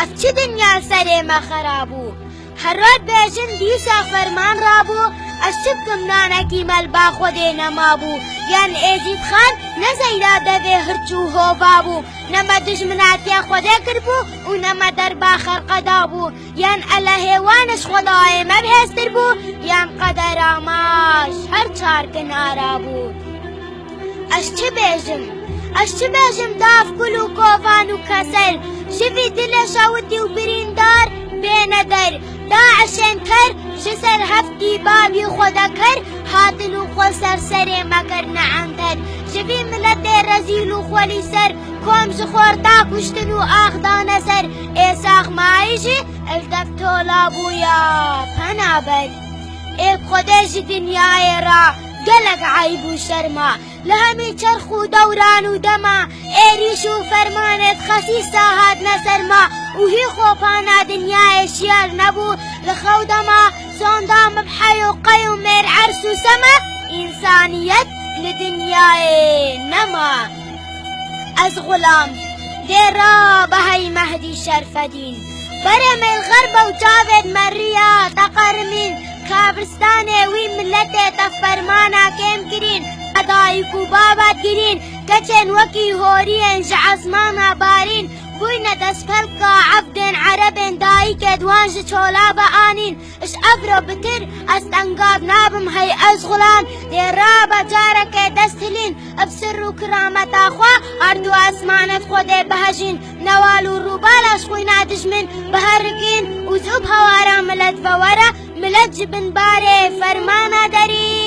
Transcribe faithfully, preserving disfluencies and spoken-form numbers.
Ev çi dinya serê me xera bû? Her roj bêjin dîsa ferman rabû, ez çi bikim nanekî me li ba Xwedê nemabû. Yan Êzîd Xan ne zeyda devê hirç û hova bû, ne me dijminatiya Xwedê kiribû û ne me derba xelqe dabû. Yan Elehê wan ji Xwedayê me bihêztir bû, yan qedera me ji her çar kinara bû. Ez çi bêjim? Ez çi bêjim dav kul û kovan û kesel? Ji vî dilê şewitî û birîndar bêne der. DAIŞên ker ji ser heftî babî xwedeker hatin û xwe ser serê me kirine enter. Ji vî miletê rezîl û xwelî ser kom ji xorta kuştin û ax dane ser. Ê saxmayî jî li dev tola bûya penaber. Ê Xwedê ji dinyayê re gelek eyb û şerma. Li hemî çerx û dewran û dema êrîş û fermanê xesîsa hatine ser me û hî xopana dinyayê şiyar nebû. Li xew dema sonda mibhey û qey û mêr ers û sema, însaniyet li dinyayê nema. Ez xulam dê ra behey Mehdî Şerfedîn. Berê mêl xerbe û çavên me riya teqerimîn. Kabristanê wî miletê te fermana kêm kirîn. Dayik û baba kirîn. Keçên wekî horiyên ji esmana barîn. Bûyne destpelka evdên erebên dayikê di wan ji çola ve anîn. Ji ev re bitir ez tengav nabim hey ez xulam. Dê ra be careke dest hilîn. Ev sir û kirameta xwe ard û esmanet Xwedê bihejîn. Newal û rûbala ji xwîna dijmin biherikîn û zû bi hewara milet ve were, milet ji bin barê fermana derî.